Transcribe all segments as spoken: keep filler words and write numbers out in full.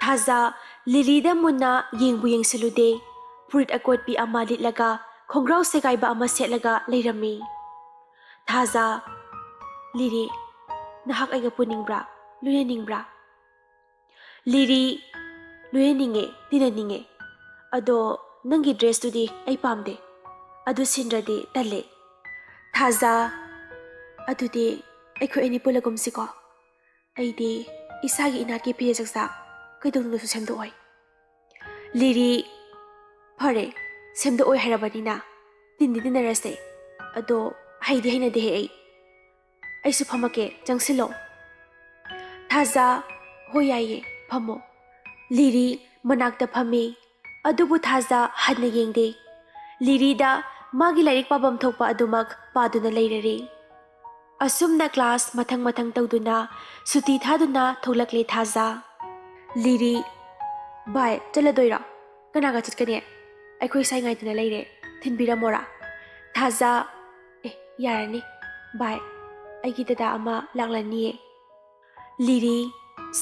ꯊꯥꯖ ꯂꯤꯔꯤꯗ ꯃꯨꯟꯅ ꯌꯦꯡꯕꯨ ꯌꯦꯡꯁꯤꯜꯂꯨꯗꯦ꯫ ꯐꯨꯔꯤꯠ ꯑꯀꯣꯠꯄꯤ ꯑꯃ ꯂꯤꯠꯂꯒ ꯈꯣꯡꯒ꯭ꯔꯥꯎ ꯁꯦꯒꯥꯏꯕ ꯑꯃ ꯁꯦꯠꯂꯒ ꯂꯩꯔꯝꯃꯤ꯫ ꯊꯥꯖ, "ꯂꯤꯔꯤ, ꯅꯍꯥꯛ ꯑꯩꯒ ꯄꯨꯅꯤꯡꯕ꯭ꯔꯥ? ꯂꯣꯏꯅꯅꯤꯡꯕ꯭ꯔꯥ?" ꯂꯤꯔꯤ, "ꯂꯣꯏꯅꯅꯤꯡꯉꯦ, ꯇꯤꯟꯅꯅꯤꯡꯉꯦ꯫ ꯑꯗꯣ ꯅꯪꯒꯤ ꯗ꯭ꯔꯦꯁꯇꯨꯗꯤ ꯑꯩ ꯄꯥꯝꯗꯦ꯫ ꯑꯗꯨ ꯁꯤꯟꯗ꯭ꯔꯗꯤ ꯇꯜꯂꯦ꯫" ꯊꯥꯖ, "ꯑꯗꯨꯗꯤ ꯑꯩꯈꯣꯏ ꯑꯅꯤ ꯄꯨꯜꯂꯒꯨꯝꯁꯤꯀꯣ꯫ ꯑꯩꯗꯤ ꯏꯁꯥꯒꯤ ꯏꯅꯥꯠꯀꯤ ꯐꯤꯖꯦꯠ ꯆꯛꯆꯥ ꯀꯩꯗꯧꯅꯨꯡꯗꯁꯨ ꯁꯦꯝꯗꯣꯛꯑꯣꯏ꯫" ꯂꯤꯔꯤ, "ꯐꯔꯦ, ꯁꯦꯝꯗꯣꯛꯑꯣꯏ ꯍꯥꯏꯔꯕꯅꯤꯅ ꯇꯤꯟꯗꯤ ꯇꯤꯟꯅꯔꯁꯦ꯫ ꯑꯗꯣ ꯍꯩꯗꯤ ꯍꯩꯅꯗꯦꯍꯦ ꯑꯩ꯫ ꯑꯩꯁꯨ ꯐꯝꯃꯛꯀꯦ, ꯆꯪꯁꯤꯜꯂꯣ꯫" ꯊꯥꯖ, "ꯍꯣꯏ ꯌꯥꯏꯌꯦ, ꯐꯝꯃꯣ꯫" ꯂꯤꯔꯤ ꯃꯅꯥꯛꯇ ꯐꯝꯃꯤ꯫ ꯑꯗꯨꯕꯨ ꯊꯥꯖ ꯍꯟꯅ ꯌꯦꯡꯗꯦ꯫ ꯂꯤꯔꯤꯗ ꯃꯥꯒꯤ ꯂꯥꯏꯔꯤꯛ ꯄꯥꯐꯝ ꯊꯣꯛꯄ ꯑꯗꯨꯃꯛ ꯄꯥꯗꯨꯅ ꯂꯩꯔꯔꯦ꯫ ꯑꯁꯨꯝꯅ ꯀ꯭ꯂꯥꯁ ꯃꯊꯪ ꯃꯊꯪ ꯇꯧꯗꯨꯅ ꯁꯨꯇꯤ ꯊꯥꯗꯨꯅ ꯊꯣꯛꯂꯛꯂꯦ ꯊꯥꯖ꯫ ꯂꯤꯔꯤ, "ꯚꯥꯏ, ꯆꯠꯂꯗꯣꯏꯔꯣ? ꯀꯅꯥꯒ ꯆꯠꯀꯅꯤ? ꯑꯩꯈꯣꯏ ꯁꯥꯏ ꯉꯥꯏꯗꯨꯅ ꯂꯩꯔꯦ꯫ ꯊꯤꯟꯕꯤꯔꯝꯃꯣꯔꯥ?" ꯊꯥꯖ, "ꯑꯦ, ꯌꯥꯔꯅꯤ ꯚꯥꯏ, ꯑꯩꯒꯤ ꯗꯗꯥ ꯑꯃ ꯂꯥꯛꯂꯅꯤꯌꯦ꯫" ꯂꯤꯔꯤ,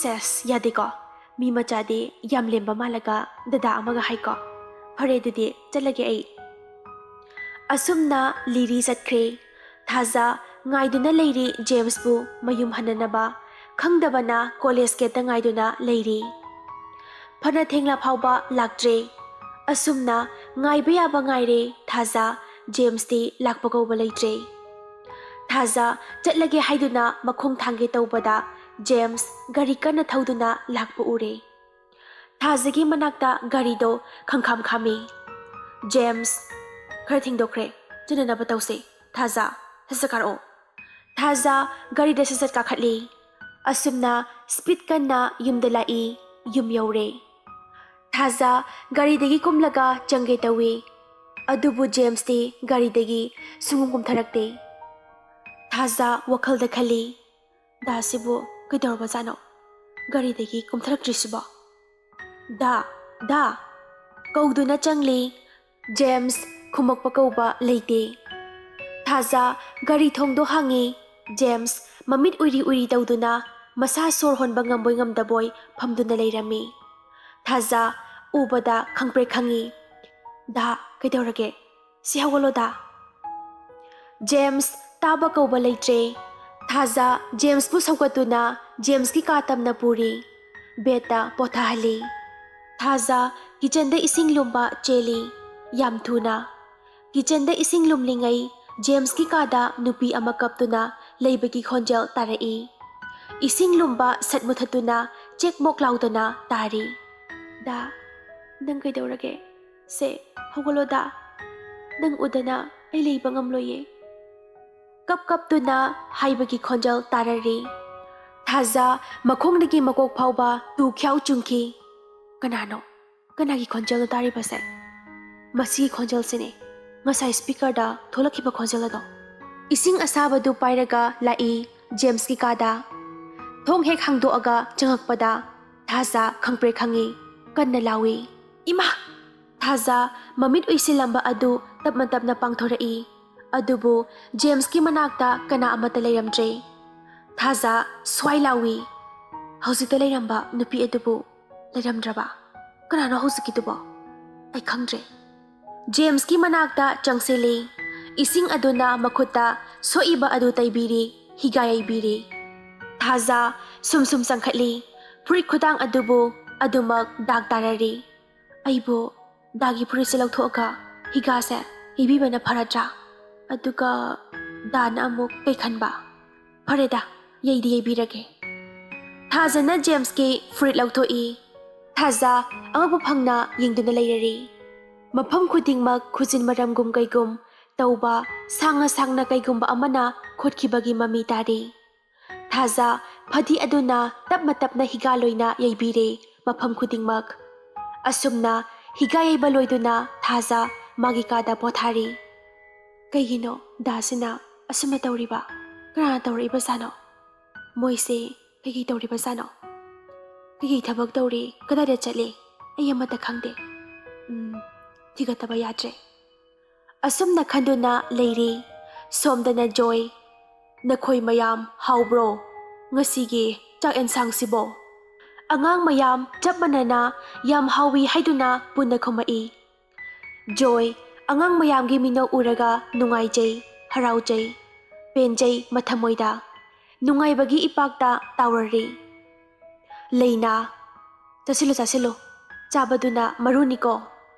"ꯁꯦꯁ, ꯌꯥꯗꯦꯀꯣ꯫ ꯃꯤ ꯃꯆꯥꯗꯤ ꯌꯥꯝ ꯂꯦꯝꯕ ꯃꯥꯜꯂꯒ ꯗꯗꯥ ꯑꯃꯒ ꯍꯥꯏꯀꯣ꯫ ꯐꯔꯦ, ꯑꯗꯨꯗꯤ ꯆꯠꯂꯒꯦ ꯑꯩ꯫" ꯑꯁꯨꯝꯅ ꯂꯤꯔꯤ ꯆꯠꯈ꯭ꯔꯦ꯫ ꯊꯥꯖ ꯉꯥꯏꯗꯨꯅ ꯂꯩꯔꯤ ꯖꯦꯝꯁꯄꯨ ꯃꯌꯨꯝ ꯍꯟꯅꯅꯕ꯫ ꯈꯪꯗꯕꯅ ꯀꯣꯂꯦꯖ ꯒꯦꯠꯇ ꯉꯥꯏꯗꯨꯅ ꯂꯩꯔꯤ꯫ ꯐꯅ ꯊꯦꯡꯂ ꯐꯥꯎꯕ ꯂꯥꯛꯇ꯭ꯔꯦ꯫ ꯑꯁꯨꯝꯅ ꯉꯥꯏꯕ ꯌꯥꯕ ꯉꯥꯏꯔꯦ ꯊꯥꯖ, ꯖꯦꯝꯁꯇꯤ ꯂꯥꯛꯄ ꯀꯧꯕ ꯂꯩꯇ꯭ꯔꯦ꯫ ꯊꯥꯖ ꯆꯠꯂꯒꯦ ꯍꯥꯏꯗꯨꯅ ꯃꯈꯣꯡ ꯊꯥꯡꯒꯦ ꯇꯧꯕꯗ ꯖꯦꯝꯁ ꯒꯥꯔꯤ ꯀꯟꯅ ꯊꯧꯗꯨꯅ ꯂꯥꯛꯄ ꯎꯔꯦ꯫ ꯊꯥꯖꯒꯤ ꯃꯅꯥꯛꯇ ꯒꯥꯔꯤꯗꯣ ꯈꯪꯈꯥꯝ ꯈꯥꯝꯃꯤ꯫ "ꯖꯦꯝꯁ, ꯈꯔ ꯊꯦꯡꯗꯣꯛꯈ꯭ꯔꯦ, ꯆꯠꯅꯅꯕ ꯇꯧꯁꯦ꯫ ꯊꯥꯖ, ꯁꯠ ꯁꯠ ꯀꯥꯔꯛꯑꯣ꯫" ꯊꯥꯖ ꯒꯥꯔꯤꯗ ꯁꯠ ꯁꯠ ꯀꯥꯈꯠꯂꯤ꯫ ꯑꯁꯨꯝꯅ ꯁ꯭ꯄꯤꯗ ꯀꯟꯅ ꯌꯨꯝꯗ ꯂꯥꯛꯏ, ꯌꯨꯝ ꯌꯧꯔꯦ꯫ ꯊꯥꯖ ꯒꯥꯔꯤꯗꯒꯤ ꯀꯨꯝꯂꯒ ꯆꯪꯒꯦ ꯇꯧꯏ꯫ ꯑꯗꯨꯕꯨ ꯖꯦꯝꯁꯇꯤ ꯒꯥꯔꯤꯗꯒꯤ ꯁꯨꯡꯀꯨꯝ ꯀꯨꯝꯊꯔꯛꯇꯦ꯫ ꯊꯥꯖ ꯋꯥꯈꯜꯗ ꯈꯜꯂꯤ, "ꯗꯥꯁꯤꯕꯨ ꯀꯩꯗꯧꯔꯕꯖꯥꯠꯅꯣ? ꯒꯥꯔꯤꯗꯒꯤ ꯀꯨꯝꯊꯔꯛꯇ꯭ꯔꯤꯁꯤꯕꯣ? ꯗꯥ, ꯗꯥ!" ꯀꯧꯗꯨꯅ ꯆꯪꯂꯤ꯫ ꯖꯦꯝꯁ ꯈꯨꯝꯃꯛꯄ ꯀꯧꯕ ꯂꯩꯇꯦ꯫ ꯊꯥꯖ ꯒꯥꯔꯤ ꯊꯣꯡꯗꯣ ꯍꯥꯡꯉꯤ꯫ ꯖꯦꯝꯁ ꯃꯃꯤꯠ ꯎꯏꯔꯤ ꯎꯏꯔꯤ ꯇꯧꯗꯨꯅ ꯃꯁꯥ ꯁꯣꯔ ꯍꯣꯟꯕ ꯉꯝꯕꯣꯏ ꯉꯝꯗꯕꯣꯏ ꯐꯝꯗꯨꯅ ꯂꯩꯔꯝꯃꯤ꯫ ꯊꯥꯖ ꯎꯕꯗ ꯈꯪꯄ꯭ꯔꯦꯛ ꯈꯪꯉꯤ꯫ "ꯗꯥ, ꯀꯩꯗꯧꯔꯒꯦ? ꯁꯤ ꯍꯧꯒꯠꯂꯣ ꯗꯥ꯫" ꯖꯦꯝꯁ ꯇꯥꯕ ꯀꯧꯕ ꯂꯩꯇ꯭ꯔꯦ꯫ ꯊꯥꯖ ꯖꯦꯝꯁꯄꯨ ꯁꯧꯒꯠꯇꯨꯅ ꯖꯦꯝꯁꯀꯤ ꯀꯥ ꯇꯝꯅ ꯄꯨꯔꯤ꯫ ꯕꯦꯗꯇ ꯄꯣꯊꯥꯍꯜꯂꯤ꯫ ꯊꯥꯖ ꯀꯤꯆꯟꯗ ꯏꯁꯤꯡ ꯂꯨꯝꯕ ꯆꯦꯜꯂꯤ꯫ ꯌꯥꯝ ꯊꯨꯅ꯫ ꯀꯤꯆꯟꯗ ꯏꯁꯤꯡ ꯂꯨꯝꯂꯤꯉꯩ ꯖꯦꯝꯁꯀꯤ ꯀꯥꯗ ꯅꯨꯄꯤ ꯑꯃ ꯀꯞꯇꯨꯅ ꯂꯩꯕꯒꯤ ꯈꯣꯟꯖꯦꯜ ꯇꯥꯔꯛꯏ꯫ ꯏꯁꯤꯡ ꯂꯨꯝꯕ ꯁꯠ ꯃꯨꯊꯠꯇꯨꯅ ꯆꯦꯛꯃꯣꯛ ꯂꯥꯎꯗꯅ ꯇꯥꯔꯤ꯫ "ꯗꯥ, ꯅꯪ ꯀꯩꯗꯧꯔꯒꯦ? ꯁꯦ, ꯍꯧꯒꯠꯂꯣ ꯗꯥ꯫ ꯅꯪ ꯎꯗꯅ ꯑꯩ ꯂꯩꯕ ꯉꯝꯂꯣꯏꯌꯦ꯫" ꯀꯞ ꯀꯞꯇꯨꯅ ꯍꯥꯏꯕꯒꯤ ꯈꯣꯟꯖꯦꯜ ꯇꯥꯔꯔꯤ꯫ ꯊꯥꯖ ꯃꯈꯣꯡꯗꯒꯤ ꯃꯀꯣꯛ ꯐꯥꯎꯕ ꯇꯨ ꯈ꯭ꯌꯥꯎ ꯆꯨꯡꯈꯤ꯫ "ꯀꯅꯥꯅꯣ? ꯀꯅꯥꯒꯤ ꯈꯣꯟꯖꯦꯜꯅꯣ ꯇꯥꯔꯤꯕꯁꯦ? ꯃꯁꯤꯒꯤ ꯈꯣꯟꯖꯦꯜꯁꯤꯅꯦ ꯉꯁꯥꯏ ꯁ꯭ꯄꯤꯀꯔꯗ ꯊꯣꯛꯂꯛꯈꯤꯕ ꯈꯣꯟꯖꯦꯜ ꯑꯗꯣ꯫" ꯏꯁꯤꯡ ꯑꯁꯥꯕꯗꯨ ꯄꯥꯏꯔꯒ ꯂꯥꯛꯏ ꯖꯦꯝꯁꯀꯤ ꯀꯥꯗ꯫ ꯊꯣꯡ ꯍꯦꯛ ꯍꯥꯡꯗꯣꯛꯑꯒ ꯆꯪꯉꯛꯄꯗ ꯊꯥꯖ ꯈꯪꯄ꯭ꯔꯦꯛ ꯈꯪꯉꯤ꯫ ꯀꯟꯅ ꯂꯥꯎꯏ, "ꯏꯃꯥ!" ꯊꯥꯖ ꯃꯃꯤꯠ ꯎꯏꯁꯤꯜꯂꯝꯕ ꯑꯗꯨ ꯇꯞꯅ ꯇꯞꯅ ꯄꯥꯡꯊꯣꯔꯛꯏ꯫ ꯑꯗꯨꯕꯨ ꯖꯦꯝꯁꯀꯤ ꯃꯅꯥꯛꯇ ꯀꯅꯥ ꯑꯃꯠꯇ ꯂꯩꯔꯝꯗ꯭ꯔꯦ꯫ ꯊꯥꯖ ꯁ꯭ꯋꯥꯏ ꯂꯥꯎꯏ꯫ ꯍꯧꯖꯤꯛꯇ ꯂꯩꯔꯝꯕ ꯅꯨꯄꯤ ꯑꯗꯨꯕꯨ ꯂꯩꯔꯝꯗ꯭ꯔꯕ? ꯀꯅꯥꯅꯣ ꯍꯧꯖꯤꯛꯀꯤꯗꯨꯕꯣ? ꯑꯩ ꯈꯪꯗ꯭ꯔꯦ꯫ ꯖꯦꯝꯁꯀꯤ ꯃꯅꯥꯛꯇ ꯆꯪꯁꯤꯜꯂꯤ꯫ ꯏꯁꯤꯡ ꯑꯗꯨꯅ ꯃꯈꯨꯠꯇ ꯁꯣꯛꯏꯕ ꯑꯗꯨ ꯇꯩꯕꯤꯔꯤ, ꯍꯤꯒꯥ ꯌꯩꯕꯤꯔꯤ꯫ ꯊꯥꯖ ꯁꯨꯝ ꯁꯨꯝ ꯆꯪꯈꯠꯂꯤ꯫ ꯐꯨꯔꯤꯠ ꯈꯨꯗꯥꯡ ꯑꯗꯨꯕꯨ ꯑꯗꯨꯃꯛ ꯗꯥꯛ ꯇꯥꯔꯔꯤ꯫ "ꯑꯩꯕꯨ ꯗꯥꯒꯤ ꯐꯨꯔꯤꯠꯁꯦ ꯂꯧꯊꯣꯛꯑꯒ ꯍꯤꯒꯥꯁꯦ ꯌꯩꯕꯤꯕꯅ ꯐꯔꯗ꯭ꯔꯥ? ꯑꯗꯨꯒ ꯗꯥꯅ ꯑꯃꯨꯛ ꯀꯩ ꯈꯟꯕ? ꯐꯔꯦꯗ, ꯌꯩꯗꯤ ꯌꯩꯕꯤꯔꯒꯦ꯫" ꯊꯥꯖꯅ ꯖꯦꯝꯁꯀꯤ ꯐꯨꯔꯤꯠ ꯂꯧꯊꯣꯛꯏ꯫ ꯊꯥꯖ ꯑꯉꯛꯄ ꯐꯪꯅ ꯌꯦꯡꯗꯨꯅ ꯂꯩꯔꯔꯤ꯫ ꯃꯐꯝ ꯈꯨꯗꯤꯡꯃꯛ ꯈꯨꯖꯤꯟ ꯃꯔꯝꯒꯨꯝ ꯀꯩꯒꯨꯝ ꯇꯧꯕ ꯁꯥꯡꯅ ꯁꯥꯡꯅ ꯀꯩꯒꯨꯝꯕ ꯑꯃꯅ ꯈꯣꯠꯈꯤꯕꯒꯤ ꯃꯃꯤ ꯇꯥꯔꯤ꯫ ꯊꯥꯖ ꯐꯗꯤ ꯑꯗꯨꯅ ꯇꯞꯅ ꯇꯞꯅ ꯍꯤꯒꯥ ꯂꯣꯏꯅ ꯌꯩꯕꯤꯔꯦ ꯃꯐꯝ ꯈꯨꯗꯤꯡꯃꯛ꯫ ꯑꯁꯨꯝꯅ ꯍꯤꯒꯥ ꯌꯩꯕ ꯂꯣꯏꯗꯨꯅ ꯊꯥꯖ ꯃꯥꯒꯤ ꯀꯥꯗ ꯄꯣꯊꯥꯔꯤ꯫ "ꯀꯩꯒꯤꯅꯣ ꯗꯥꯁꯤꯅ ꯑꯁꯨꯝꯅ ꯇꯧꯔꯤꯕ? ꯀꯅꯥꯅ ꯇꯧꯔꯛꯏꯕꯖꯥꯠꯅꯣ? ꯃꯣꯏꯁꯦ ꯀꯩꯀꯩ ꯇꯧꯔꯤꯕꯖꯥꯠꯅꯣ? ꯀꯩꯀꯩ ꯊꯕꯛ ꯇꯧꯔꯤ? ꯀꯗꯥꯏꯗ ꯆꯠꯂꯤ? ꯑꯩ ꯑꯃꯠꯇ ꯈꯪꯗꯦ꯫ ꯎꯝ, ꯊꯤꯒꯠꯇꯕ ꯌꯥꯗ꯭ꯔꯦ꯫" ꯑꯁꯨꯝꯅ ꯈꯟꯗꯨꯅ ꯂꯩꯔꯤ꯫ ꯁꯣꯝꯗꯅ ꯖꯣꯏ, "ꯅꯈꯣꯏ ꯃꯌꯥꯝ ꯍꯥꯎꯕ꯭ꯔꯣ? ꯉꯁꯤꯒꯤ ꯆꯥꯛ ꯑꯦꯟꯁꯥꯡꯁꯤꯕꯣ?" ꯑꯉꯥꯡ ꯃꯌꯥꯝ ꯆꯞ ꯃꯥꯟꯅꯅ "ꯌꯥꯝ ꯍꯥꯎꯏ" ꯍꯥꯏꯗꯨꯅ ꯄꯨꯟꯅ ꯈꯨꯝꯃꯛꯏ꯫ ꯖꯣꯏ ꯑꯉꯥꯡ ꯃꯌꯥꯝꯒꯤ ꯃꯤꯅꯧ ꯎꯔꯒ ꯅꯨꯡꯉꯥꯏꯖꯩ, ꯍꯔꯥꯎꯖꯩ, ꯄꯦꯟꯖꯩ ꯃꯊꯃꯣꯏꯗ꯫ ꯅꯨꯡꯉꯥꯏꯕꯒꯤ ꯏꯄꯥꯛꯇ ꯇꯥꯎꯔꯔꯤ꯫ ꯂꯩꯅꯥ, "ꯆꯥꯁꯤꯜꯂꯨ, ꯆꯥꯁꯤꯜꯂꯨ꯫ ꯆꯥꯕꯗꯨꯅ ꯃꯔꯨꯅꯤꯀꯣ꯫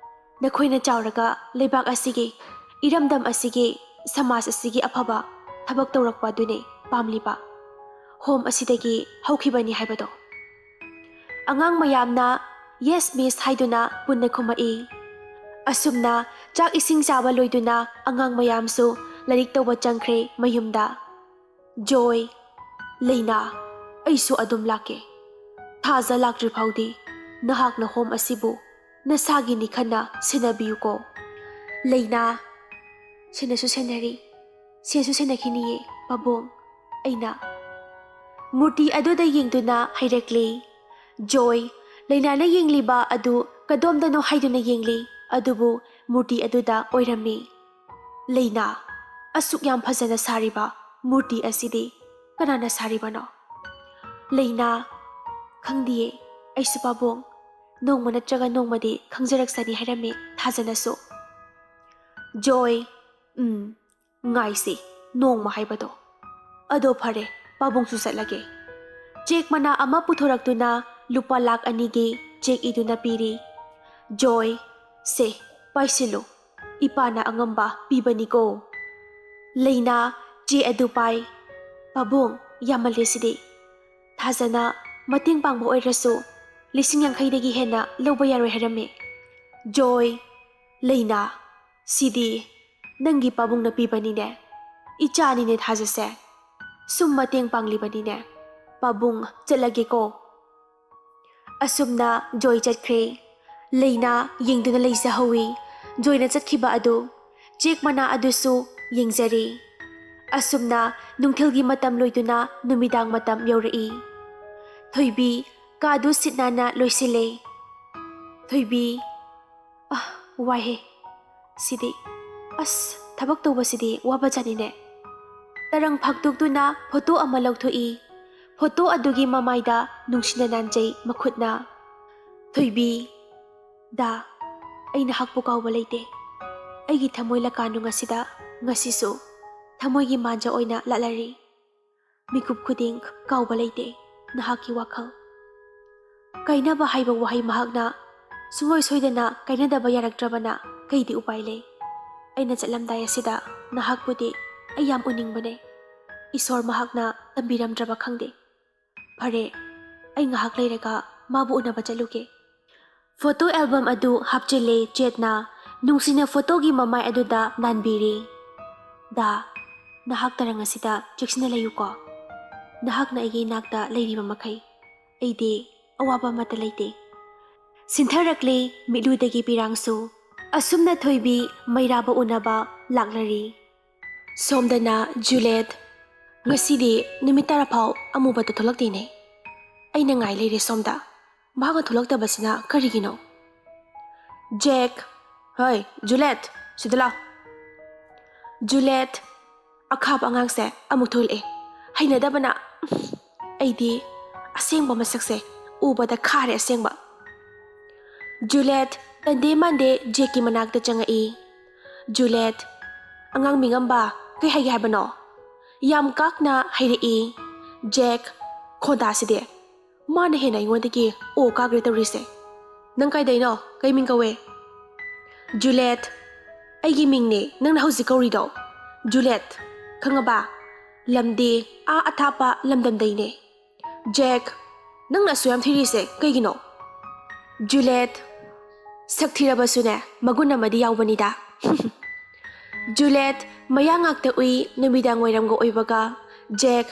ꯅꯈꯣꯏꯅ ꯆꯥꯎꯔꯒ ꯂꯩꯕꯥꯛ ꯑꯁꯤꯒꯤ, ꯏꯔꯝꯗꯝ ꯑꯁꯤꯒꯤ, ꯁꯃꯥꯖ ꯑꯁꯤꯒꯤ ꯑꯐꯕ ꯊꯕꯛ ꯇꯧꯔꯛꯄ ꯑꯗꯨꯅꯤ ꯄꯥꯝꯂꯤꯕ꯫ ꯍꯣꯝ ꯑꯁꯤꯗꯒꯤ ꯍꯧꯈꯤꯕꯅꯤ" ꯍꯥꯏꯕꯗꯣ꯫ ꯑꯉꯥꯡ ꯃꯌꯥꯝꯅ "Yes, miss" ꯍꯥꯏꯗꯨꯅ ꯄꯨꯟꯅ ꯈꯨꯝꯃꯛꯏ꯫ ꯑꯁꯨꯝꯅ ꯆꯥꯛ ꯏꯁꯤꯡ ꯆꯥꯕ ꯂꯣꯏꯗꯨꯅ ꯑꯉꯥꯡ ꯃꯌꯥꯝꯁꯨ ꯂꯥꯏꯔꯤꯛ ꯇꯧꯕ ꯆꯪꯈ꯭ꯔꯦ ꯃꯌꯨꯝꯗ꯫ ꯖꯣꯏ, "ꯂꯩꯅꯥ, ꯑꯩꯁꯨ ꯑꯗꯨꯝ ꯂꯥꯛꯀꯦ꯫ ꯊꯥꯖ ꯂꯥꯛꯇ꯭ꯔꯤ ꯐꯥꯎꯗꯤ ꯅꯍꯥꯛꯅ ꯍꯣꯝ ꯑꯁꯤꯕꯨ ꯅꯁꯥꯒꯤꯅꯤ ꯈꯟꯅ ꯁꯦꯟꯅꯕꯤꯌꯨꯀꯣ꯫" ꯂꯩꯅꯥ, "ꯁꯦꯟꯅꯁꯨ ꯁꯦꯟꯅꯔꯤ, ꯁꯦꯟꯁꯨ ꯁꯦꯟꯅꯈꯤꯅꯤꯌꯦ ꯄꯥꯕꯨꯡ꯫ ꯑꯩꯅ" ꯃꯨꯔꯇꯤ ꯑꯗꯨꯗ ꯌꯦꯡꯗꯨꯅ ꯍꯥꯏꯔꯛꯂꯤ꯫ ꯖꯣꯏ, ꯂꯩꯅꯥꯅ ꯌꯦꯡꯂꯤꯕ ꯑꯗꯨ ꯀꯗꯣꯝꯗꯅꯣ ꯍꯥꯏꯗꯨꯅ ꯌꯦꯡꯂꯤ, ꯑꯗꯨꯕꯨ ꯃꯨꯔꯇꯤ ꯑꯗꯨꯗ ꯑꯣꯏꯔꯝꯃꯤ꯫ ꯂꯩꯅꯥ, "ꯑꯁꯨꯛ ꯌꯥꯝ ꯐꯖꯅ ꯁꯥꯔꯤꯕ ꯃꯨꯔꯇꯤ ꯑꯁꯤꯗꯤ ꯀꯅꯥꯅ ꯁꯥꯔꯤꯕꯅꯣ?" ꯂꯩꯅꯥ, "ꯈꯪꯗꯤꯌꯦ ꯑꯩꯁꯨ ꯄꯥꯕꯨꯡ꯫ ꯅꯣꯡꯃ ꯅꯠꯇ꯭ꯔꯒ ꯅꯣꯡꯃꯗꯤ ꯈꯪꯖꯔꯛꯁꯅꯤ" ꯍꯥꯏꯔꯝꯃꯤ ꯊꯥꯖꯅꯁꯨ꯫ ꯖꯣꯏ, "ꯎꯝ, ꯉꯥꯏꯁꯤ ꯅꯣꯡꯃ ꯍꯥꯏꯕꯗꯣ꯫ ꯑꯗꯣ ꯐꯔꯦ, ꯄꯥꯕꯨꯡꯁꯨ ꯆꯠꯂꯒꯦ꯫" ꯆꯦꯛ ꯃꯅꯥ ꯑꯃ ꯄꯨꯊꯣꯔꯛꯇꯨꯅ ꯂꯨꯄꯥ ꯂꯥꯈ ꯑꯅꯤꯒꯤ ꯆꯦꯛ ꯏꯗꯨꯅ ꯄꯤꯔꯤ꯫ ꯖꯣꯏ, "ꯁꯦ, ꯄꯥꯏꯁꯤꯜꯂꯨ꯫ ꯏꯄꯥꯅ ꯑꯉꯝꯕ ꯄꯤꯕꯅꯤꯀꯣ꯫" ꯂꯩꯅꯥ ꯆꯦ ꯑꯗꯨ ꯄꯥꯏ꯫ "ꯄꯥꯕꯨꯡ, ꯌꯥꯝꯃꯜꯂꯦ ꯁꯤꯗꯤ꯫ ꯊꯥꯖꯅ ꯃꯇꯦꯡ ꯄꯥꯡꯕ ꯑꯣꯏꯔꯁꯨ ꯂꯤꯁꯤꯡ ꯌꯥꯡꯈꯩꯗꯒꯤ ꯍꯦꯟꯅ ꯂꯧꯕ ꯌꯥꯔꯣꯏ" ꯍꯥꯏꯔꯝꯃꯤ꯫ ꯖꯣꯏ, "ꯂꯩꯅꯥ, ꯁꯤꯗꯤ ꯅꯪꯒꯤ ꯄꯥꯕꯨꯡꯅ ꯄꯤꯕꯅꯤꯅꯦ꯫ ꯏꯆꯥꯅꯤꯅꯦ ꯊꯥꯖꯁꯦ꯫ ꯁꯨꯝ ꯃꯇꯦꯡ ꯄꯥꯡꯂꯤꯕꯅꯤꯅꯦ꯫ ꯄꯥꯕꯨꯡ, ꯆꯠꯂꯒꯦꯀꯣ꯫" ꯑꯁꯨꯝꯅ ꯖꯣꯏ ꯆꯠꯈ꯭ꯔꯦ꯫ ꯂꯩꯅꯥ ꯌꯦꯡꯗꯨꯅ ꯂꯩꯖꯍꯧꯏ꯫ ꯖꯣꯏꯅ ꯆꯠꯈꯤꯕ ꯑꯗꯨ꯫ ꯆꯦꯛ ꯃꯅꯥ ꯑꯗꯨꯁꯨ ꯌꯦꯡꯖꯔꯤ꯫ ꯑꯁꯨꯝꯅ ꯅꯨꯡꯊꯤꯜꯒꯤ ꯃꯇꯝ ꯂꯣꯏꯗꯨꯅ ꯅꯨꯃꯤꯗꯥꯡ ꯃꯇꯝ ꯌꯧꯔꯛꯏ꯫ ꯊꯣꯏꯕꯤ ꯀꯥꯗꯨ ꯁꯤꯠ ꯅꯥꯟꯅ ꯂꯣꯏꯁꯤꯜꯂꯦ꯫ ꯊꯣꯏꯕꯤ, "ꯑ, ꯋꯥꯏꯍꯦ ꯁꯤꯗꯤ꯫ ꯑꯁ, ꯊꯕꯛ ꯇꯧꯕꯁꯤꯗꯤ ꯋꯥꯕꯖꯥꯠꯅꯤꯅꯦ꯫" ꯇꯔꯪ ꯐꯥꯛꯇꯣꯛꯇꯨꯅ ꯐꯣꯇꯣ ꯑꯃ ꯂꯧꯊꯣꯛꯏ꯫ ꯐꯣꯇꯣ ꯑꯗꯨꯒꯤ ꯃꯃꯥꯏꯗ ꯅꯨꯡꯁꯤꯅ ꯅꯥꯟꯖꯩ ꯃꯈꯨꯠꯅ꯫ "ꯊꯣꯏꯕꯤ, ꯗꯥ, ꯑꯩ ꯅꯍꯥꯛꯄꯨ ꯀꯥꯎꯕ ꯂꯩꯇꯦ꯫ ꯑꯩꯒꯤ ꯊꯃꯣꯏ ꯂꯀꯥꯅꯨꯡ ꯑꯁꯤꯗ ꯉꯁꯤꯁꯨ ꯊꯃꯣꯏꯒꯤ ꯃꯥꯟꯖ ꯑꯣꯏꯅ ꯂꯥꯠꯂꯔꯤ꯫ ꯃꯤꯀꯨꯞ ꯈꯨꯗꯤꯡ ꯀꯥꯎꯕ ꯂꯩꯇꯦ ꯅꯍꯥꯛꯀꯤ ꯋꯥꯈꯜ꯫" ꯀꯥꯏꯅꯕ ꯍꯥꯏꯕ ꯋꯥꯍꯩ ꯃꯍꯥꯛꯅ ꯁꯨꯡꯁꯣꯏ ꯁꯣꯏꯗꯅ ꯀꯥꯏꯅꯗꯕ ꯌꯥꯔꯛꯇ꯭ꯔꯕꯅ ꯀꯩꯗꯤ ꯎꯄꯥꯏ ꯂꯩ? ꯑꯩꯅ ꯆꯠꯂꯝꯗꯥꯏ ꯑꯁꯤꯗ ꯅꯍꯥꯛꯄꯨꯗꯤ ꯑꯩ ꯌꯥꯝ ꯎꯅꯤꯡꯕꯅꯦ꯫ ꯏꯁꯣꯔ ꯃꯍꯥꯛꯅ ꯇꯝꯕꯤꯔꯝꯗ꯭ꯔꯕ ꯈꯪꯗꯦ꯫ ꯐꯔꯦ, ꯑꯩ ꯉꯥꯏꯍꯥꯛ ꯂꯩꯔꯒ ꯃꯥꯕꯨ ꯎꯅꯕ ꯆꯠꯂꯨꯒꯦ꯫ ꯐꯣꯇꯣ ꯑꯦꯜꯕꯝ ꯑꯗꯨ ꯍꯥꯞꯆꯤꯜꯂꯦ ꯆꯦꯠꯅ꯫ ꯅꯨꯡꯁꯤꯅ ꯐꯣꯇꯣꯒꯤ ꯃꯃꯥꯏ ꯑꯗꯨꯗ ꯅꯥꯟꯕꯤꯔꯤ꯫ "ꯗꯥ, ꯅꯍꯥꯛ ꯇꯔꯪ ꯑꯁꯤꯗ ꯆꯦꯛꯁꯤꯟꯅ ꯂꯩꯌꯨꯀꯣ꯫ ꯅꯍꯥꯛꯅ ꯑꯩꯒꯤ ꯏꯅꯥꯛꯇ ꯂꯩꯔꯤꯕ ꯃꯈꯩ ꯑꯩꯗꯤ ꯑꯋꯥꯕ ꯑꯃꯠꯇ ꯂꯩꯇꯦ꯫" ꯁꯤꯟꯊꯔꯛꯂꯦ ꯃꯤꯠꯂꯨꯗꯒꯤ ꯄꯤꯔꯥꯡꯁꯨ꯫ ꯑꯁꯨꯝꯅ ꯊꯣꯏꯕꯤ ꯃꯩꯔꯥꯕ ꯎꯅꯕ ꯂꯥꯛꯂꯔꯤ꯫ ꯁꯣꯝꯗꯅ ꯖꯨꯂꯦꯠ, "ꯉꯁꯤꯗꯤ ꯅꯨꯃꯤꯠ ꯇꯥꯔꯐꯥꯎ ꯑꯃꯨꯕꯗ ꯊꯣꯛꯂꯛꯇꯦꯅꯦ꯫ ꯑꯩꯅ ꯉꯥꯏ ꯂꯩꯔꯦ ꯁꯣꯝꯗ꯫ ꯃꯍꯥꯛꯅ ꯊꯣꯛꯂꯛꯇꯕꯁꯤꯅ ꯀꯔꯤꯒꯤꯅꯣ?" ꯖꯦꯛ, "ꯍꯣꯏ, ꯖꯨꯂꯦꯠ, ꯁꯤꯗ ꯂꯥꯎ꯫" ꯖꯨꯂꯦꯠ, ꯑꯈꯥꯕ ꯑꯉꯥꯡꯁꯦ ꯑꯃꯨꯛ ꯊꯣꯛꯂꯛꯑꯦ꯫ ꯍꯩꯅꯗꯕꯅ꯫ ꯑꯩꯗꯤ ꯑꯁꯦꯡꯕ ꯃꯁꯛꯁꯦ ꯎꯕꯗ ꯈꯥꯔꯦ ꯑꯁꯦꯡꯕ꯫ ꯖꯨꯂꯦꯠ ꯇꯟꯗꯦ ꯃꯥꯟꯗꯦ ꯖꯦꯛꯀꯤ ꯃꯅꯥꯛꯇ ꯆꯪꯉꯛꯏ꯫ ꯖꯨꯂꯦꯠ, "ꯑꯉꯥꯡ ꯃꯤꯉꯝꯕ, ꯀꯩ ꯍꯥꯏꯒꯦ ꯍꯥꯏꯕꯅꯣ?" ꯌꯥꯝ ꯀꯥꯛꯅ ꯍꯥꯏꯔꯛꯏ꯫ ꯖꯦꯛ, ꯈꯣꯟꯗꯥꯁꯤꯗꯤ꯫ ꯃꯥꯅ ꯍꯦꯟꯅ ꯑꯩꯉꯣꯟꯗꯒꯤ ꯑꯣ ꯀꯥꯈ꯭ꯔꯦ ꯇꯧꯔꯤꯁꯦ꯫ "ꯅꯪ ꯀꯥꯏꯗꯩꯅꯣ? ꯀꯩ ꯃꯤꯡ ꯀꯧꯋꯦ?" "ꯖꯨꯂꯦꯠ, ꯑꯩꯒꯤ ꯃꯤꯡꯅꯦ ꯅꯪꯅ ꯍꯧꯖꯤꯛ ꯀꯧꯔꯤꯗꯣ꯫ ꯖꯨꯂꯦꯠ, ꯈꯪꯉꯕ? ꯂꯝꯗꯤ ꯑꯥ ꯑꯊꯥꯞꯄ ꯂꯝꯗꯝꯗꯩꯅꯦ꯫" ꯖꯦꯛ, "ꯅꯪꯅ ꯑꯁꯨꯛ ꯌꯥꯝ ꯊꯤꯔꯤꯁꯦ ꯀꯩꯒꯤꯅꯣ?" ꯖꯨꯂꯦꯠ, "ꯁꯛ ꯊꯤꯔꯕꯁꯨꯅꯦ ꯃꯒꯨꯟ ꯑꯃꯗꯤ ꯌꯥꯎꯕꯅꯤꯗ꯫" ꯖꯨꯂꯦꯠ ꯃꯌꯥ ꯉꯥꯛꯇ ꯎꯏ ꯅꯨꯃꯤꯗꯥꯡ ꯋꯥꯏꯔꯝꯒ ꯑꯣꯏꯕꯒ꯫ ꯖꯦꯛ,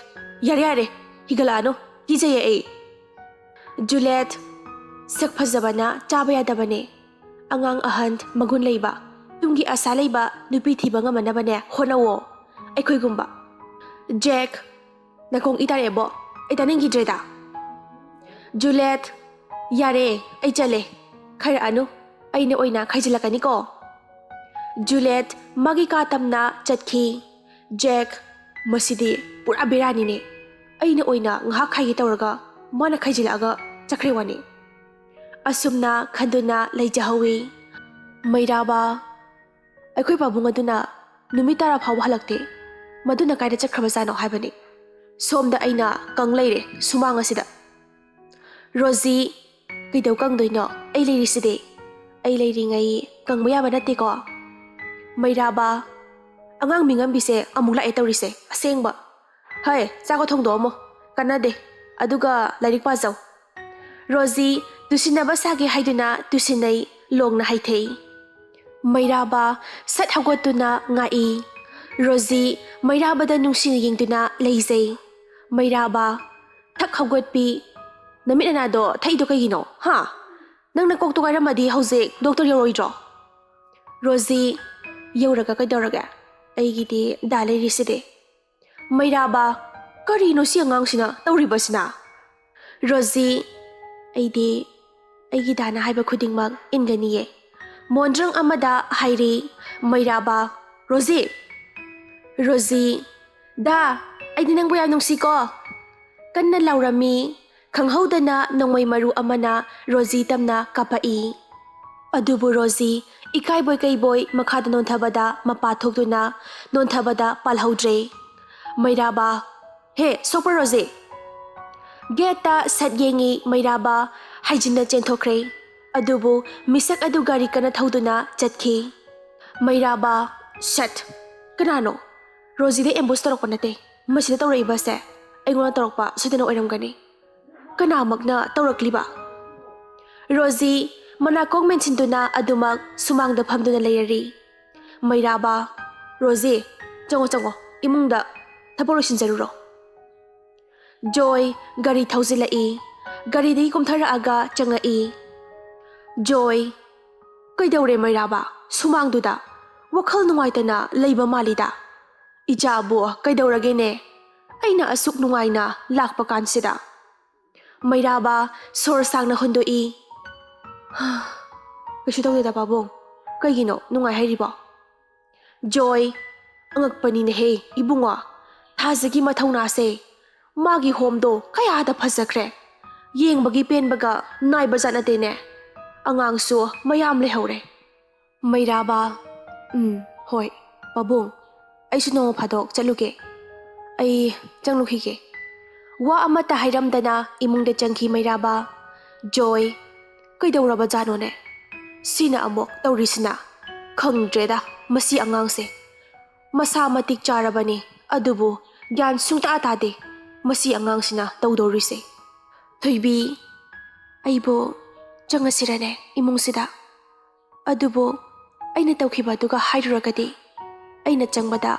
"ꯌꯥꯔꯦ ꯌꯥꯔꯦ, ꯍꯤꯒꯠꯂꯛꯑꯅꯨ, ꯀꯤꯖꯩꯌꯦ ꯑꯩ꯫" ꯖꯨꯂꯦꯠ, "ꯁꯛ ꯐꯖꯕꯅ ꯆꯥꯕ ꯌꯥꯗꯕꯅꯦ꯫ ꯑꯉꯥꯡ ꯑꯍꯟ ꯃꯒꯨꯟ ꯂꯩꯕ, ꯇꯨꯡꯒꯤ ꯑꯁꯥ ꯂꯩꯕ ꯅꯨꯄꯤ ꯊꯤꯕ ꯉꯝꯅꯅꯕꯅꯦ ꯍꯣꯠꯅꯧꯋꯣ, ꯑꯩꯈꯣꯏꯒꯨꯝꯕ꯫" ꯖꯦꯛ, "ꯅꯥꯀꯣꯡ ꯏ ꯇꯥꯔꯛꯑꯦꯕꯣ, ꯑꯩ ꯇꯥꯅꯤꯡꯈꯤꯗ꯭ꯔꯦꯗ꯫" ꯖꯨꯂꯦꯠ, "ꯌꯥꯔꯦ, ꯑꯩ ꯆꯠꯂꯦ꯫ ꯈꯥꯏꯔꯛꯑꯅꯨ, ꯑꯩꯅ ꯑꯣꯏꯅ ꯈꯥꯏꯖꯤꯜꯂꯛꯀꯅꯤꯀꯣ꯫" ꯖꯨꯂꯦꯠ ꯃꯥꯒꯤ ꯀꯥ ꯇꯝꯅ ꯆꯠꯈꯤ꯫ ꯖꯦꯛ, "ꯃꯁꯤꯗꯤ ꯄꯨꯔꯥ ꯕꯦꯔꯥꯅꯤꯅꯦ꯫ ꯑꯩꯅ ꯑꯣꯏꯅ ꯉꯥꯏꯍꯥꯛ ꯈꯥꯏꯒꯦ ꯇꯧꯔꯒ ꯃꯥꯅ ꯈꯥꯏꯖꯤꯜꯂꯛꯑꯒ ꯆꯠꯈ꯭ꯔꯦ ꯋꯥꯅꯤ꯫ ꯑꯁꯨꯝꯅ ꯈꯟꯗꯨꯅ ꯂꯩꯖꯍꯧꯋꯤ꯫ ꯃꯩꯔꯥꯕ, ꯑꯩꯈꯣꯏ ꯄꯥꯕꯨꯡ ꯑꯗꯨꯅ ꯅꯨꯃꯤꯠ ꯇꯔꯥ ꯐꯥꯎꯕ ꯍꯜꯂꯛꯇꯦ꯫ ꯃꯗꯨꯅ ꯀꯥꯏꯗ ꯆꯠꯈ꯭ꯔꯕꯖꯥꯠꯅꯣ ꯍꯥꯏꯕꯅꯤ꯫ ꯁꯣꯝꯗ ꯑꯩꯅ ꯀꯪ ꯂꯩꯔꯦ ꯁꯨꯃꯥꯡ ꯑꯁꯤꯗ꯫ ꯔꯣꯖꯤ, ꯀꯩꯗꯧ ꯀꯪꯗꯣꯏꯅꯣ? ꯑꯩ ꯂꯩꯔꯤꯁꯤꯗꯤ꯫ ꯑꯩ ꯂꯩꯔꯤꯉꯩ ꯀꯪꯕ ꯌꯥꯕ ꯅꯠꯇꯦꯀꯣ꯫ ꯃꯩꯔꯥꯕ, ꯑꯉꯥꯡ ꯃꯤꯉꯝꯕꯤꯁꯦ ꯑꯃꯨꯛ ꯂꯥꯛꯑꯦ ꯇꯧꯔꯤꯁꯦ ꯑꯁꯦꯡꯕ꯫ ꯍꯣꯏ, ꯆꯥꯛꯀ ꯊꯣꯡꯗꯣꯛꯑꯝꯃꯣ꯫ ꯀꯥꯟꯅꯗꯦ꯫ ꯑꯗꯨꯒ ꯂꯥꯏꯔꯤꯛ ꯄꯥꯖꯧ꯫ ꯔꯣꯖꯤ ꯇꯨꯁꯤꯟꯅꯕ ꯁꯥꯒꯦ ꯍꯥꯏꯗꯨꯅ ꯇꯨꯁꯤꯟꯅꯩ, ꯂꯣꯡꯅ ꯍꯥꯏꯊꯩ꯫ ꯃꯩꯔꯥꯕ ꯁꯠ ꯍꯧꯒꯠꯇꯨꯅ ꯉꯥꯛꯏ꯫ ꯔꯣꯖꯤ ꯃꯩꯔꯥꯕꯗ ꯅꯨꯡꯁꯤꯅ ꯌꯦꯡꯗꯨꯅ ꯂꯩꯖꯩ꯫ ꯃꯩꯔꯥꯕ, ꯊꯛ ꯍꯧꯒꯠꯄꯤ, ꯅꯃꯤꯠ ꯅꯅꯥꯗꯣ ꯊꯛꯏꯗꯣ ꯀꯩꯒꯤꯅꯣ? ꯍꯥ? ꯅꯪ ꯅꯀꯣꯛꯇꯣ ꯀꯥꯏꯔꯝꯃꯗꯤ ꯍꯧꯖꯤꯛ ꯗꯣꯛꯇꯔ ꯌꯧꯔꯣꯏꯗ꯭ꯔꯣ? ꯔꯣꯖꯤ, ꯌꯧꯔꯒ ꯀꯩꯗꯧꯔꯒꯦ? ꯑꯩꯒꯤꯗꯤ ꯗꯥ ꯂꯩꯔꯤꯁꯤꯗꯤ꯫ ꯃꯩꯔꯥꯕ, ꯀꯔꯤꯅꯣ ꯁꯤ ꯑꯉꯥꯡꯁꯤꯅ ꯇꯧꯔꯤꯕꯁꯤꯅ? ꯔꯣꯖꯤ, ꯑꯩꯗꯤ ꯑꯩꯒꯤ ꯗꯥꯅ ꯍꯥꯏꯕ ꯈꯨꯗꯤꯡꯃꯛ ꯏꯟꯒꯅꯤꯌꯦ꯫ ꯃꯣꯟꯗ꯭ꯔꯪ ꯑꯃꯗ ꯍꯥꯏꯔꯤ ꯃꯩꯔꯥꯕ꯫ ꯔꯣꯖꯤ! ꯔꯣꯖꯤ! ꯗꯥ, ꯑꯩꯗꯤ ꯅꯪꯕꯨ ꯌꯥꯝ ꯅꯨꯡꯁꯤꯀꯣ꯫ ꯀꯟꯅ ꯂꯥꯎꯔꯝꯃꯤ꯫ ꯈꯪꯍꯧꯗꯅ ꯅꯣꯡꯃꯩ ꯃꯔꯨ ꯑꯃꯅ ꯔꯣꯖꯤ ꯇꯝꯅ ꯀꯥꯞꯄꯛꯏ꯫ ꯑꯗꯨꯕꯨ ꯔꯣꯖꯤ ꯏꯀꯥꯏꯕꯣꯏ ꯀꯩꯕꯣꯏ ꯃꯈꯥꯗ ꯅꯣꯟꯊꯕꯗ ꯃꯄꯥ ꯊꯣꯛꯇꯨꯅ ꯅꯣꯟꯊꯕꯗ ꯄꯥꯜꯍꯧꯗ꯭ꯔꯦ꯫ ꯃꯩꯔꯥꯕ, ꯍꯦ, ꯁꯣꯛꯄ꯭ꯔꯣ ꯔꯣꯖꯤ? ꯒꯦꯠꯇ ꯁꯠ ꯌꯦꯡꯉꯤ ꯃꯩꯔꯥꯕ ꯍꯥꯏꯖꯤꯟꯅ ꯆꯦꯟꯊꯣꯛꯈ꯭ꯔꯦ꯫ ꯑꯗꯨꯕꯨ ꯃꯤꯁꯛ ꯑꯗꯨ ꯒꯥꯔꯤ ꯀꯟꯅ ꯊꯧꯗꯨꯅ ꯆꯠꯈꯤ꯫ ꯃꯩꯔꯥꯕ, ꯁꯠ! ꯀꯅꯥꯅꯣ? ꯔꯣꯖꯤꯗ ꯑꯦꯝꯕꯨꯁ ꯇꯧꯔꯛꯄ ꯅꯠꯇꯦ꯫ ꯃꯁꯤꯗ ꯇꯧꯔꯛꯏꯕꯁꯦ ꯑꯩꯉꯣꯟꯗ ꯇꯧꯔꯛꯄ ꯁꯣꯏꯗꯅ ꯑꯣꯏꯔꯝꯒꯅꯤ꯫ ꯀꯅꯥꯃꯛꯅ ꯇꯧꯔꯛꯂꯤꯕ? ꯔꯣꯖꯤ ꯃꯅꯥꯀꯣꯡ ꯃꯦꯟꯁꯤꯟꯗꯨꯅ ꯑꯗꯨꯃꯛ ꯁꯨꯃꯥꯡꯗ ꯐꯝꯗꯨꯅ ꯂꯩꯔꯔꯤ꯫ ꯃꯩꯔꯥꯕ, ꯔꯣꯖꯤ, ꯆꯪꯉꯣ, ꯆꯪꯉꯣ, ꯏꯃꯨꯡꯗ ꯊꯕꯛ ꯂꯣꯏꯁꯤꯟꯖꯔꯨꯔꯣ꯫ ꯖꯣꯏ ꯒꯥꯔꯤ ꯊꯧꯖꯤꯜꯂꯛꯏ꯫ ꯒꯥꯔꯤꯗꯒꯤ ꯀꯨꯝꯊꯔꯛꯑꯒ ꯆꯪꯉꯛꯏ꯫ ꯖꯣꯏ, ꯀꯩꯗꯧꯔꯦ ꯃꯩꯔꯥꯕ? ꯁꯨꯃꯥꯡꯗꯨꯗ ꯋꯥꯈꯜ ꯅꯨꯡꯉꯥꯏꯇꯅ ꯂꯩꯕ ꯃꯥꯜꯂꯤꯗ꯫ ꯏꯆꯥꯕꯨ ꯀꯩꯗꯧꯔꯒꯦꯅꯦ? ꯑꯩꯅ ꯑꯁꯨꯛ ꯅꯨꯡꯉꯥꯏꯅ ꯂꯥꯛꯄ ꯀꯥꯟꯁꯤꯗ꯫ ꯃꯩꯔꯥꯕ ꯁꯣꯔ ꯁꯥꯡꯅ ꯍꯣꯟꯗꯣꯛꯏ꯫ ꯀꯩꯁꯨ ꯇꯧꯗꯦꯗ ꯄꯥꯕꯨꯡ꯫ ꯀꯩꯒꯤꯅꯣ ꯅꯨꯡꯉꯥꯏ ꯍꯥꯏꯔꯤꯕꯣ? ꯖꯣꯏ, ꯑꯉꯛꯄꯅꯤꯅꯦꯍꯦ ꯏꯕꯨꯡꯉꯣ, ꯊꯥꯖꯒꯤ ꯃꯊꯧꯅꯥꯁꯦ꯫ ꯃꯥꯒꯤ ꯍꯣꯝꯗꯣ ꯀꯌꯥꯗ ꯐꯖꯈ꯭ꯔꯦ꯫ ꯌꯦꯡꯕꯒꯤ ꯄꯦꯟꯕꯒ ꯅꯥꯏꯕ ꯖꯥꯠ ꯅꯠꯇꯦꯅꯦ꯫ ꯑꯉꯥꯡꯁꯨ ꯃꯌꯥꯝ ꯂꯩꯍꯧꯔꯦ꯫ ꯃꯩꯔꯥꯕ, "ꯎꯝ, ꯍꯣꯏ, ꯄꯥꯕꯨꯡ, ꯑꯩꯁꯨ ꯅꯣꯡꯃ ꯐꯥꯗꯣꯛ ꯆꯠꯂꯨꯒꯦ꯫ ꯑꯩ ꯆꯪꯂꯨꯈꯤꯒꯦ"꯫ ꯋꯥ ꯑꯃꯠꯇ ꯍꯥꯏꯔꯝꯗꯅ ꯏꯃꯨꯡꯗ ꯆꯪꯈꯤ ꯃꯩꯔꯥꯕ꯫ ꯖꯣꯏ, "ꯀꯩꯗꯧꯔꯕꯖꯥꯠꯅꯣꯅꯦ? ꯁꯤꯅ ꯑꯃꯨꯛ ꯇꯧꯔꯤꯁꯤꯅ? ꯈꯪꯗ꯭ꯔꯦꯗ ꯃꯁꯤ ꯑꯉꯥꯡꯁꯦ꯫ ꯃꯁꯥ ꯃꯇꯤꯛ ꯆꯥꯔꯕꯅꯤ, ꯑꯗꯨꯕꯨ ꯒ꯭ꯌꯥꯟ ꯁꯨꯡꯇꯥ ꯇꯥꯗꯦ ꯃꯁꯤ ꯑꯉꯥꯡꯁꯤꯅ ꯇꯧꯗꯧꯔꯤꯁꯦ"꯫ ꯊꯣꯏꯕꯤ, "ꯑꯩꯕꯨ ꯆꯪꯉꯁꯤꯔꯅꯦ ꯏꯃꯨꯡꯁꯤꯗ? ꯑꯗꯨꯕꯨ ꯑꯩꯅ ꯇꯧꯈꯤꯕ ꯑꯗꯨꯒ ꯍꯥꯏꯔꯨꯔꯒꯗꯤ ꯑꯩꯅ ꯆꯪꯕꯗ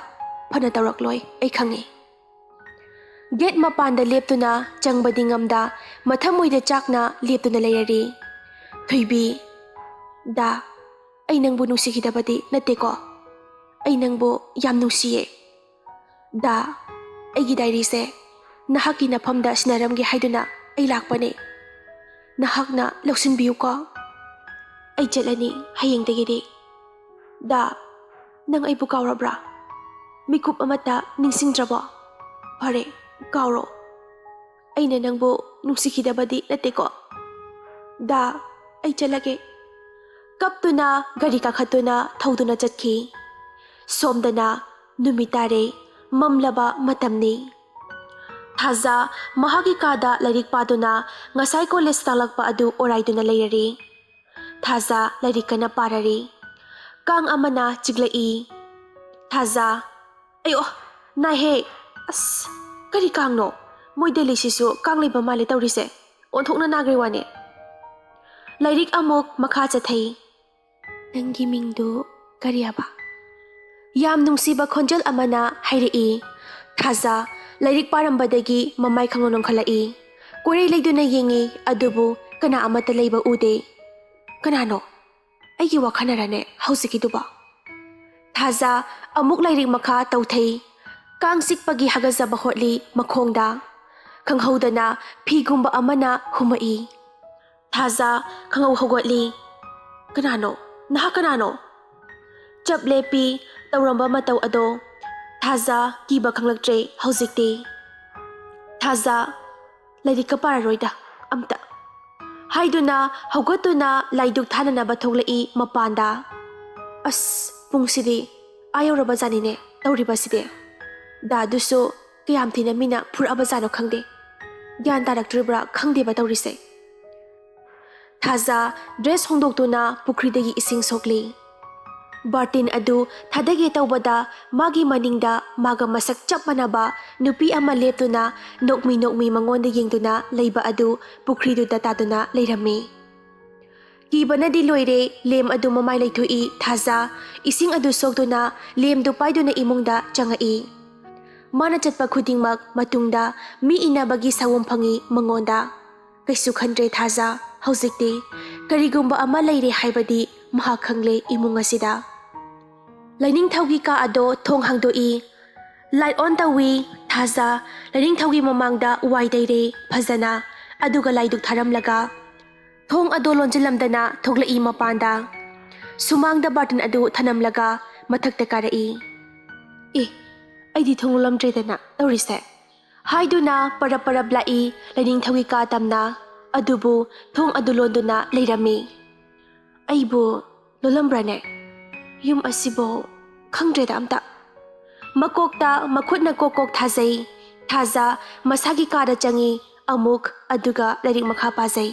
ꯐꯅ ꯇꯧꯔꯛꯂꯣꯏ, ꯑꯩ ꯈꯪꯉꯤ"꯫ ꯒꯦꯠ ꯃꯄꯥꯟꯗ ꯂꯦꯞꯇꯨꯅ ꯆꯪꯕꯗꯤ ꯉꯝꯗ ꯃꯊꯃꯣꯏꯗ ꯆꯥꯛꯅ ꯂꯦꯞꯇꯨꯅ ꯂꯩꯔꯔꯤ꯫ ꯊꯣꯏꯕꯤ, "ꯗꯥ, ꯑꯩ ꯅꯪꯕꯨ ꯅꯨꯡꯁꯤꯈꯤꯗꯕꯗꯤ ꯅꯠꯇꯦꯀꯣ꯫ ꯑꯩ ꯅꯪꯕꯨ ꯌꯥꯝ ꯅꯨꯡꯁꯤꯌꯦ꯫ ꯗꯥ, ꯑꯩꯒꯤ ꯗꯥꯏꯔꯤꯁꯦ ꯅꯍꯥꯛꯀꯤ ꯅꯐꯝꯗ ꯁꯤꯟꯅꯔꯝꯒꯦ ꯍꯥꯏꯗꯨꯅ ꯑꯩ ꯂꯥꯛꯄꯅꯦ꯫ ꯅꯍꯥꯛꯅ ꯂꯧꯁꯤꯟꯕꯤꯌꯨꯀꯣ꯫ ꯑꯩ ꯆꯠꯂꯅꯤ ꯍꯌꯦꯡꯗꯒꯤꯗꯤ꯫ ꯗꯥ, ꯅꯪ ꯑꯩꯕꯨ ꯀꯥꯎꯔꯕ꯭ꯔꯥ? ꯃꯤꯀꯨꯞ ꯑꯃꯠꯇ ꯅꯤꯡꯁꯤꯡꯗ꯭ꯔꯕꯣ? ꯐꯔꯦ, ꯀꯥꯎꯔꯣ꯫ ꯑꯩꯅ ꯅꯪꯕꯨ ꯅꯨꯡꯁꯤꯈꯤꯗꯕꯗꯤ ꯅꯠꯇꯦꯀꯣ꯫ ꯗꯥ, ꯑꯩ ꯆꯠꯂꯒꯦ"꯫ ꯀꯞꯇꯨꯅ ꯒꯥꯔꯤ ꯀꯥꯈꯠꯇꯨꯅ ꯊꯧꯗꯨꯅ ꯆꯠꯈꯤ꯫ ꯁꯣꯝꯗꯅ ꯅꯨꯃꯤꯠ ꯇꯥꯔꯦ, ꯃꯝꯂꯕ ꯃꯇꯝꯅꯤ꯫ ꯊꯥꯖ ꯃꯍꯥꯛꯀꯤ ꯀꯥꯗ ꯂꯥꯏꯔꯤꯛ ꯄꯥꯗꯨꯅ ꯉꯁꯥꯏ ꯀꯣꯂꯦꯖ ꯇꯥꯛꯂꯛꯄ ꯑꯗꯨ ꯑꯣꯔꯥꯏꯗꯨꯅ ꯂꯩꯔꯔꯤ꯫ ꯊꯥꯖ ꯂꯥꯏꯔꯤꯛ ꯀꯟꯅ ꯄꯥꯔꯔꯤ꯫ ꯀꯥꯡ ꯑꯃꯅ ꯆꯤꯛꯂꯛꯏ꯫ ꯊꯥꯖ, "ꯑꯌꯣ, ꯅꯥꯏꯍꯦ꯫ ꯑꯁ, ꯀꯔꯤ ꯀꯥꯡꯅꯣ? ꯃꯣꯏ ꯗꯦꯜꯂꯤꯁꯤꯁꯨ ꯀꯥꯡ ꯂꯩꯕ ꯃꯥꯜꯂꯦ ꯇꯧꯔꯤꯁꯦ꯫ ꯑꯣꯟꯊꯣꯛꯅ ꯅꯥꯈ꯭ꯔꯦ ꯋꯥꯅꯦ"꯫ ꯂꯥꯏꯔꯤꯛ ꯑꯃꯨꯛ ꯃꯈꯥ ꯆꯠꯊꯩ꯫ "ꯅꯪꯒꯤ ꯃꯤꯡꯗꯨ ꯀꯔꯤꯑꯕ?" ꯌꯥꯝ ꯅꯨꯡꯁꯤꯕ ꯈꯣꯟꯖꯦꯜ ꯑꯃꯅ ꯍꯥꯏꯔꯛꯏ꯫ ꯊꯥꯖ ꯂꯥꯏꯔꯤꯛ ꯄꯥꯔꯝꯕꯗꯒꯤ ꯃꯃꯥꯏ ꯈꯪꯅꯣ ꯅꯣꯟꯈꯠꯂꯛꯏ꯫ ꯀꯣꯏꯔꯩ ꯂꯩꯗꯨꯅ ꯌꯦꯡꯉꯤ, ꯑꯗꯨꯕꯨ ꯀꯅꯥ ꯑꯃꯠꯇ ꯂꯩꯕ ꯎꯗꯦ꯫ "ꯀꯅꯥꯅꯣ? ꯑꯩꯒꯤ ꯋꯥꯈꯜꯅꯔꯅꯦ ꯍꯧꯖꯤꯛꯀꯤꯗꯨꯕꯣ?" ꯊꯥꯖ ꯑꯃꯨꯛ ꯂꯥꯏꯔꯤꯛ ꯃꯈꯥ ꯇꯧꯊꯩ꯫ ꯀꯥꯡ ꯆꯤꯛꯄꯒꯤ ꯍꯥꯒꯠꯆꯕ ꯍꯣꯠꯂꯤ ꯃꯈꯣꯡꯗ꯫ ꯈꯪꯍꯧꯗꯅ ꯐꯤꯒꯨꯝꯕ ꯑꯃꯅ ꯍꯨꯝꯃꯛꯏ꯫ ꯊꯥꯖ ꯈꯪꯍꯧ ꯍꯧꯒꯠꯂꯤ꯫ "ꯀꯅꯥꯅꯣ? ꯅꯍꯥꯛ ꯀꯅꯥꯅꯣ?" ꯆꯞ ꯂꯦꯞꯄꯤ ꯇꯧꯔꯝꯕ ꯃꯇꯧ ꯑꯗꯣ꯫ ꯊꯥꯖ ꯀꯤꯕ ꯈꯪꯂꯛꯇ꯭ꯔꯦ ꯍꯧꯖꯤꯛꯇꯤ꯫ "ꯊꯥꯖ, ꯂꯥꯏꯔꯤꯛꯀ ꯄꯥꯔꯔꯣꯏꯗ ꯑꯝꯇ" ꯍꯥꯏꯗꯨꯅ ꯍꯧꯒꯠꯇꯨꯅ ꯂꯥꯏꯗꯨꯛ ꯊꯥꯅꯅꯕ ꯊꯣꯛꯂꯛꯏ ꯃꯄꯥꯟꯗ꯫ "ꯑꯁ, ꯄꯨꯡꯁꯤꯗꯤ ꯑꯥ ꯌꯧꯔꯕ ꯖꯥꯠꯅꯤꯅꯦ ꯇꯧꯔꯤꯕꯁꯤꯗꯤ꯫ ꯗꯥꯗꯨꯁꯨ ꯀꯌꯥꯝ ꯊꯤꯅ ꯃꯤꯅ ꯐꯨꯔꯛꯑꯕ ꯖꯥꯠꯅꯣ ꯈꯪꯗꯦ꯫ ꯒ꯭ꯌꯥꯟ ꯇꯥꯔꯛꯇ꯭ꯔꯤꯕ꯭ꯔꯥ ꯈꯪꯗꯦꯕ ꯇꯧꯔꯤꯁꯦ"꯫ ꯊꯥꯖ ꯗ꯭ꯔꯦꯁ ꯍꯣꯡꯗꯣꯛꯇꯨꯅ ꯄꯨꯈ꯭ꯔꯤꯗꯒꯤ ꯏꯁꯤꯡ ꯁꯣꯛꯂꯤ꯫ ꯕꯥꯔꯇꯤꯟ ꯑꯗꯨ ꯊꯥꯗꯒꯦ ꯇꯧꯕꯗ ꯃꯥꯒꯤ ꯃꯅꯤꯡꯗ ꯃꯥꯒ ꯃꯁꯛ ꯆꯞ ꯃꯥꯟꯅꯕ ꯅꯨꯄꯤ ꯑꯃ ꯂꯦꯞꯇꯨꯅ ꯅꯣꯛꯃꯤ ꯅꯣꯛꯃꯤ ꯃꯉꯣꯟꯗ ꯌꯦꯡꯗꯨꯅ ꯂꯩꯕ ꯑꯗꯨ ꯄꯨꯈ꯭ꯔꯤꯗꯨꯗ ꯇꯥꯗꯨꯅ ꯂꯩꯔꯝꯃꯤ꯫ ꯀꯤꯕꯅꯗꯤ ꯂꯣꯏꯔꯦ, ꯂꯦꯝ ꯑꯗꯨ ꯃꯃꯥꯏ ꯂꯩꯊꯣꯛꯏ ꯊꯥꯖ꯫ ꯏꯁꯤꯡ ꯑꯗꯨ ꯁꯣꯛꯇꯨꯅ ꯂꯦꯝꯗꯨ ꯄꯥꯏꯗꯨꯅ ꯏꯃꯨꯡꯗ ꯆꯪꯉꯛꯏ꯫ ꯃꯥꯅ ꯆꯠꯄ ꯈꯨꯗꯤꯡꯃꯛ ꯃꯇꯨꯡꯗ ꯃꯤ ꯏꯟꯅꯕꯒꯤ ꯁꯥꯋꯣꯝ ꯐꯪꯏ ꯃꯉꯣꯟꯗ꯫ ꯀꯩꯁꯨ ꯈꯟꯗ꯭ꯔꯦ ꯊꯥꯖ꯫ ꯍꯧꯖꯤꯛꯇꯤ ꯀꯔꯤꯒꯨꯝꯕ ꯑꯃ ꯂꯩꯔꯦ ꯍꯥꯏꯕꯗꯤ ꯃꯍꯥꯛ ꯈꯪꯂꯦ ꯏꯃꯨꯡ ꯑꯁꯤꯗ꯫ ꯂꯥꯏꯅꯤꯡꯊꯧꯒꯤ ꯀꯥ ꯑꯗꯣ ꯊꯣꯡ ꯍꯥꯡꯗꯣꯛꯏ꯫ Light on ꯇꯧꯏ꯫ ꯊꯥꯖ ꯂꯥꯏꯅꯤꯡꯊꯧꯒꯤ ꯃꯃꯥꯡꯗ ꯋꯥꯏ ꯇꯩꯔꯦ ꯐꯖꯅ, ꯑꯗꯨꯒ ꯂꯥꯏꯗꯨꯛ ꯊꯥꯔꯝꯂꯒ ꯊꯣꯡ ꯑꯗꯣ ꯂꯣꯟꯁꯤꯜꯂꯝꯗꯅ ꯊꯣꯛꯂꯛꯏ ꯃꯄꯥꯟꯗ꯫ ꯁꯨꯃꯥꯡꯗ ꯕꯥꯔꯇꯤꯟ ꯑꯗꯨ ꯊꯅꯝꯂꯒ ꯃꯊꯛꯇ ꯀꯥꯔꯛꯏ꯫ "ꯑꯦ, ꯑꯩꯗꯤ ꯊꯣꯡ ꯂꯣꯜꯂꯝꯗ꯭ꯔꯦꯗꯅ ꯇꯧꯔꯤꯁꯦ" ꯍꯥꯏꯗꯨꯅ ꯄꯔꯞ ꯄꯔꯞ ꯂꯥꯛꯏ ꯂꯥꯏꯅꯤꯡꯊꯧꯒꯤ ꯀꯥ ꯇꯝꯅ꯫ ꯑꯗꯨꯕꯨ ꯊꯣꯡ ꯑꯗꯨ ꯂꯣꯟꯗꯨꯅ ꯂꯩꯔꯝꯃꯤ꯫ "ꯑꯩꯕꯨ ꯂꯣꯜꯂꯝꯕ꯭ꯔꯥꯅꯦ? ꯌꯨꯝ ꯑꯁꯤꯕꯨ ꯈꯪꯗ꯭ꯔꯦꯗ ꯑꯝꯇ"꯫ ꯃꯀꯣꯛꯇ ꯃꯈꯨꯠꯅ ꯀꯣꯛ ꯀꯣꯛ ꯊꯥꯖꯩ꯫ ꯊꯥꯖ ꯃꯁꯥꯒꯤ ꯀꯥꯗ ꯆꯪꯏ꯫ ꯑꯃꯨꯛ ꯑꯗꯨꯒ ꯂꯥꯏꯔꯤꯛ ꯃꯈꯥ ꯄꯥꯖꯩ꯫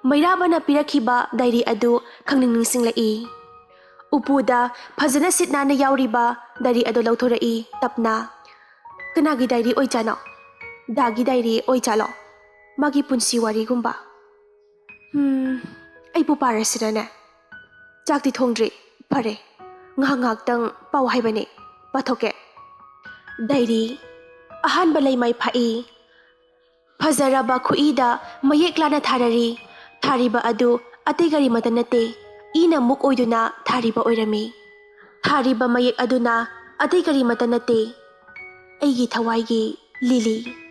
ꯃꯩꯔꯥꯕꯅ ꯄꯤꯔꯛꯈꯤꯕ ꯗꯥꯏꯔꯤ ꯑꯗꯨ ꯈꯪꯅꯤꯡ ꯅꯤꯡꯁꯤꯡꯂꯛꯏ꯫ ꯎꯄꯨꯗ ꯐꯖꯅ ꯁꯤꯠ ꯅꯥꯟꯅ ꯌꯥꯎꯔꯤꯕ ꯗꯥꯏꯔꯤ ꯑꯗꯨ ꯂꯧꯊꯣꯔꯛꯏ ꯇꯞꯅ꯫ ꯀꯅꯥꯒꯤ ꯗꯥꯏꯔꯤ ꯑꯣꯏꯖꯥꯠꯅꯣ? ꯗꯥꯒꯤ ꯗꯥꯏꯔꯤ ꯑꯣꯏꯖꯥꯠꯂꯣ? ꯃꯥꯒꯤ ꯄꯨꯟꯁꯤ ꯋꯥꯔꯤꯒꯨꯝꯕ꯫ ꯍꯝ, ꯑꯩꯕꯨ ꯄꯥꯔꯁꯤꯔꯅꯦ? ꯆꯥꯛꯇꯤ ꯊꯣꯡꯗ꯭ꯔꯤ꯫ ꯐꯔꯦ, ꯉꯥꯏꯍꯥꯛ ꯉꯥꯏꯍꯥꯛꯇꯪ ꯄꯥꯎ ꯍꯥꯏꯕꯅꯦ꯫ ꯄꯥꯊꯣꯛꯀꯦ꯫ ꯗꯥꯏꯔꯤ꯫ ꯑꯍꯥꯟꯕ ꯂꯩꯃꯥꯏ ꯐꯥꯛꯏ꯫ ꯐꯖꯔꯕ ꯈꯨꯏꯗ ꯃꯌꯦꯛ ꯂꯥꯅ ꯊꯥꯔꯔꯤ꯫ ꯊꯥꯔꯤꯕ ꯑꯗꯨ ꯑꯇꯩ ꯀꯔꯤꯃꯠꯇ ꯅꯠꯇꯦ, ꯏꯅ ꯃꯨꯛ ꯑꯣꯏꯗꯨꯅ ꯊꯥꯔꯤꯕ ꯑꯣꯏꯔꯝꯃꯤ꯫ ꯊꯥꯔꯤꯕ ꯃꯌꯦꯛ ꯑꯗꯨꯅ ꯑꯇꯩ ꯀꯔꯤꯃꯠꯇ ꯅꯠꯇꯦ, ꯑꯩꯒꯤ ꯊꯋꯥꯏꯒꯤ ꯂꯤꯂꯤ꯫